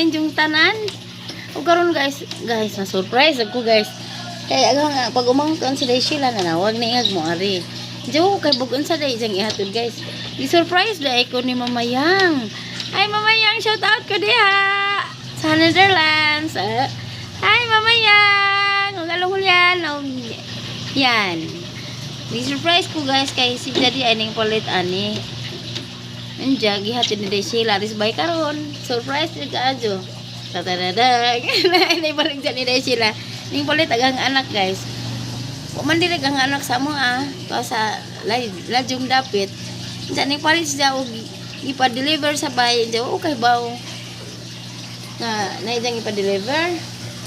ninyong tanan. O karon guys, guys, na surprise ako, guys. Kay aga nga pag umangkon sila sila nanawag ni ngag mo ari. Jo kay bugon sa day jang ihatod, guys. Gi surprise dai ko ni Mama Yang. Ay, Mama Yang, shout out ko diha sa Netherlands. Ah. Hi, Mama Yang. Ug along Julian. Og yan. Gi surprise ko, guys, kay si Jadi ay ning palit ani. Anja gihatid ni Day Sheila aris bay karon. Surprise ni kaadyo. Tatadadag. Ini balik dyan ni Day Sheila. Ning palit agang anak, guys. Wa man diri ang anak sa mo ah. Pa sa lajong dapit. Diyan ning palit siya og ipa-deliver sa bay. Diyan okay ba? Na naijang ipa-deliver.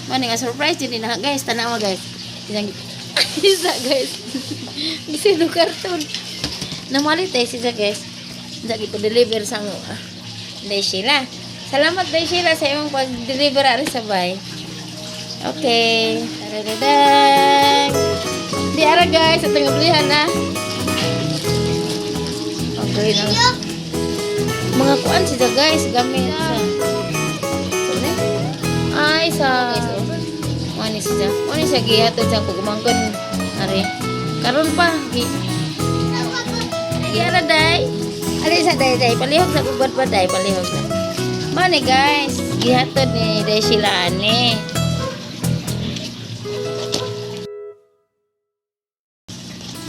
Man nga surprise din na, guys. Tanawa, guys. Diyan isa, guys. Gisino karton. Namalit eh siya, guys. Diyan ipa-deliver sa mo. Day Sheila. Salamat, Day Sheila, sa imong pag-deliver ari sa bay. Okay. Tadadadang. Di ara, guys, sa tangablihan na. Okay na. Mga kuan siya, guys, gamit sa Sorry? Ay, sa Wani siya. Wani siya gihatod sa pagumangkon ari. Karon pa gi Gi ara day. Ali sa day day palihog sa ubad pa day palihog sa. Mani, guys, gihatod ni Day sila ani.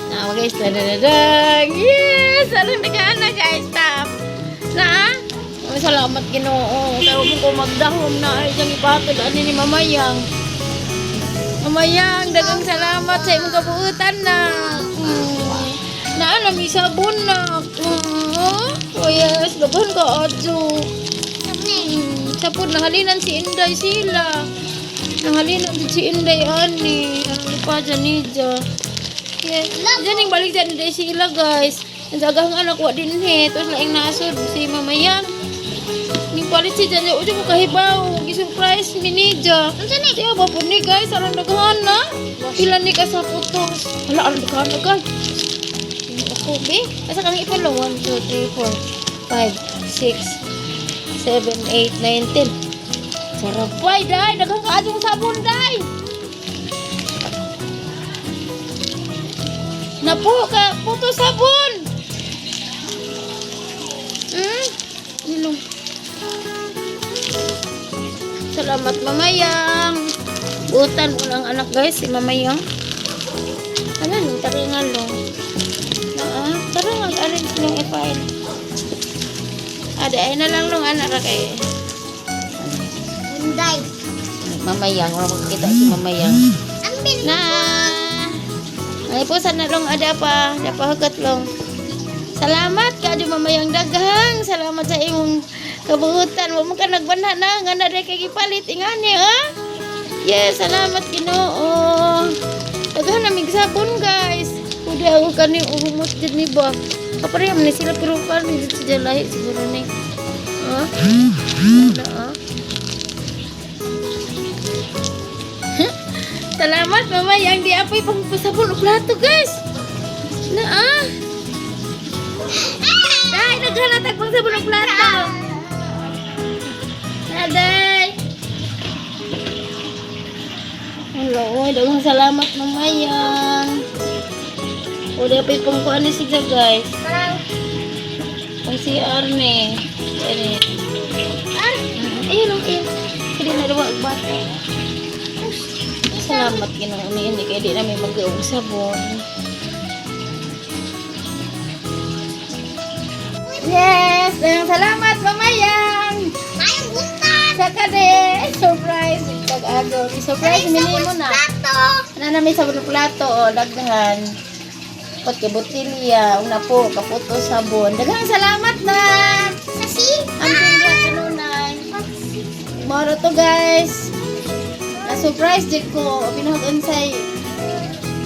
Now guys, dadadadang. Yes, alam na na, guys, stop. Na? Ay, salamat Ginoo. Kaya mo ko magdahom na ay siyang ipatod ani ni Mamayang. Mamayang, daghang salamat sa imong kabuutan na. Na may sabon na. Oh yes, daghan ka adyo. Sapod nahalinan si Inday sila. Nahalinan jud si Inday ani. Ano pa dyan niya. Yes. Diyan yung balik dyan Inday sila, guys. Ang daghang anak wa din he. Tapos laing nasod si Mamayang. Ning palit si dyan. Ujo ko kahibaw. Gi-surprise mi niya. Unsa ni? Siya ba po ni, guys? Alang daghan na. Pila ni ka sa putos. Hala, alang daghan na, guys. Ako, be. Asa kang ipalo? 1, 2, 3, 4, 5, 6, 7, 8, 9, 10. Sarapay, day. Daghang ka adong sabon, day. Napo ka, puto sabon. Nilong. Salamat, Mamayang. Butan mo ng anak, guys, si Mamayang. Ano, nung tara nga long. Na, ah, tara nga, arrange lang i-file. Ada, ay na lang long, anak ra kay. Inday. Mamayang, wala makikita si Mamayang. Ambil. Na! Ay po, sana long ada pa. Ada pa hagat long. Salamat ka mamayang daghang. Salamat sa imong kabuutan. Wa man ka nagbanha na nga na kay gipalit ingani ah. Yes, salamat Ginoo. Daghan na mig sabon, guys. Udi ako kani uhumot jud ni ba. Kapareha man ni sila pero kan jud sila lahi siguro ni. Ah? Ano ah? Salamat, Mama Yang di apoy pang pasabon og plato, guys. Na ah. Dai daghan na tag pangsabon og plato. Naday. Hello, oy, daghang salamat, Mama Yang. O di apoy pang kuan ni siya, guys. Pang CR ni. Ani. Ah, Ayun lang, ayun. Hindi na daw ang bata. Salamat Ginoo ni hindi kay di namin mag sabon. Yes, daghang salamat, Mamayang. Mayong buntag. Sa kade, surprise pag-agaw. Surprise minimo na. Plato. Ana na may sabon ng plato o daghan. Pot kay botilya, una po kaputo sabon. Daghang salamat na. Sa si. Ang diha kanunay. Moro to, guys. Na surprise jud ko pinahag unsay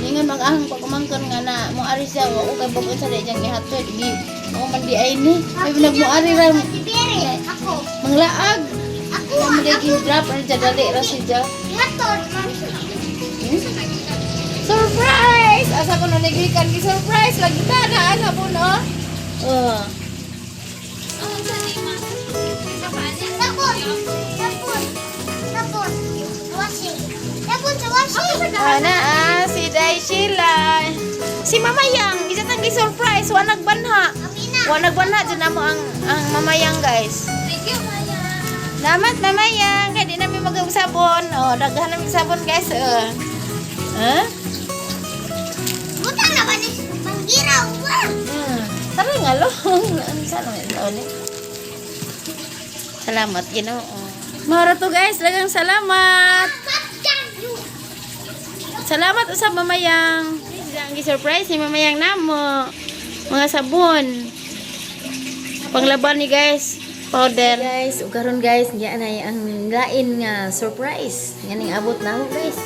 ningon mag-ahang pagkumangkon nga na mo ari siya wa ko kay bug unsa di diyang gihatod gi ako man di ay ni ay nag mo ari ra Bere. Ako. manglaag Ako. mo di gi drop ra dya dali ra siya. Hatod. Surprise, asa ko na nagikan gi surprise lagi ta na asa po no oh. Sabon. si. Ana ah, si Day Sheila. Si Mamayang, isa tang surprise, wa nagbanha. Amina. Wa nagbanha dyan namo ang Mamayang, guys. Thank you, Maya. Salamat, Mamayang, kay di namin mag sabon. Oh, daghan namin sabon, guys. Oh. Huh? Butang na ba ni Panggiraw ba? Tara nga lo. Ano sa ano ito ni? Salamat, Ginoo. Mara to, guys, daghang salamat. Salamat usab, Mamayang. Ang surprise ni Mamayang namo. Mga sabon. Panglaban ni, guys. Powder. Guys, ug karon, guys, niya na ang lain nga surprise. Nga ning abot na ako, guys.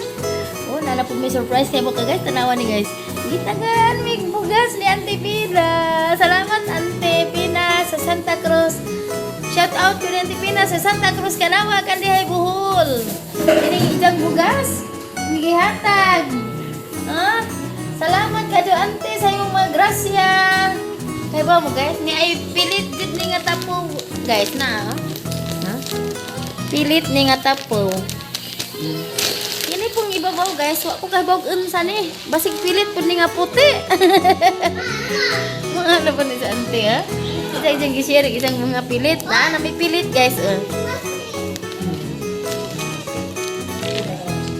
Oh, nala po may surprise kay ka, guys, tanawa ni, guys. Gitagan mig bugas ni Auntie Pina. Salamat, Auntie Pina, sa Santa Cruz. Shout out to Auntie Pina sa Santa Cruz, Kanawa, Kandihay, Bohol. Kining ijang bugas. Gihatag. Ah, salamat kadyo, Ante, sa imong mga grasya. Kay ba mo, guys, ni ay pilit jud ni nga tapo, guys, na. Oh. Ha? Pilit ni nga tapo. Kini pong ibabaw, guys, wa ko kabaw unsa ni. Basig pilit pud ni nga puti. Mga ano pa ni sa ante ha? Isang isang gi-share isang mga pilit na, na may pilit, guys. Oh.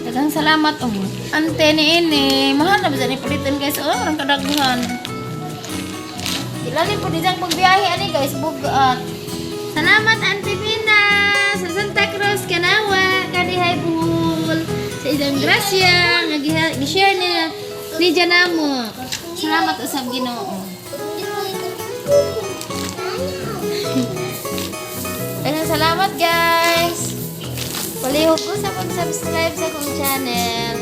Daghang salamat oh. Ante ni ini, mahal na ba sa ni pilitan, guys? Oh, orang kadaghan. Ilalim po diyang pagbiyahe ani, guys, bugat. Salamat, Auntie Pina, sa Santa Cruz, Kanawa, Kanihay, Bohol. Sa isang grasya nga gi-share niya ni Janamo. Salamat usab Ginoo. Daghang salamat, guys. Palihog ko sa pag-subscribe sa akong channel.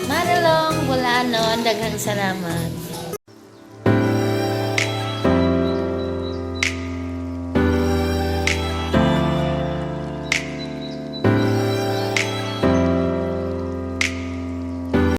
Marilong Bulanon, daghang salamat.